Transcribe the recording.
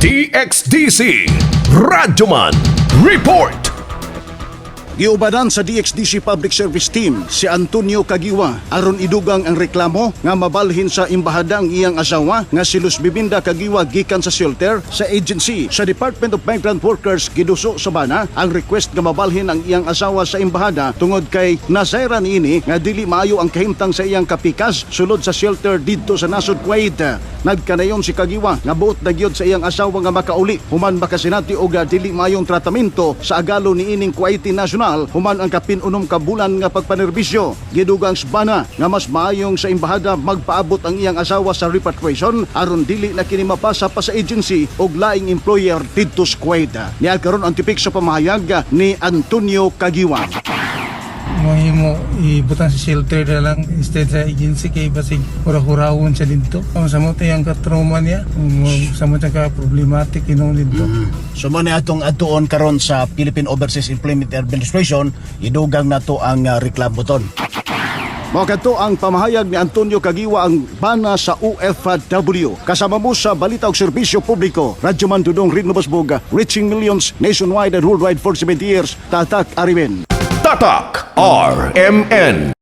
DXDC Radyoman Report. Giubanan sa DXDC Public Service Team si Antonio Caguioa aron idugang ang reklamo nga mabalhin sa imbahada ang iyang asawa nga si Luz Bibinda Caguioa gikan sa shelter sa agency sa Department of Migrant Workers. Giduso sa bana ang request nga mabalhin ang iyang asawa sa imbahada tungod kay nasayran niini nga dili maayo ang kahimtang sa iyang kapikas sulod sa shelter didto sa nasod Kuwait. Nagkanayon si Caguioa nga buot na gyud sa iyang asawa nga makauli human makasinati og dili maayong tratamento sa agalo niining Kuwaiti national human ang kapin 6 ka bulan nga pagpanerbisyo. Gidugang sa bana nga mas maayong sa imbahada magpaabot ang iyang asawa sa repatriation aron dili na kini mapasa pa sa agency og laing employer didto sa Kuwait. Niya karon ang tipik sa pamahayag ni Antonio Caguioa. Mahimo ibutang sa shelter na lang instead sa agency kay basig hura-hurawon siya dito. Ang samot ang ka-trauma niya, samot siya ka problematic hinuon dito. So mo na atong atuon karon sa Philippine Overseas Employment Administration, idugang nato ang reklamo ton. Mao kadto ang pamahayag ni Antonio Caguioa, ang bana sa OFW. Kasama mo sa balita ug serbisyo publiko, Radyo Man Dudong Ritmo Basbog, reaching millions nationwide and worldwide for 70 years. Tatak RMN. Tatak RMN.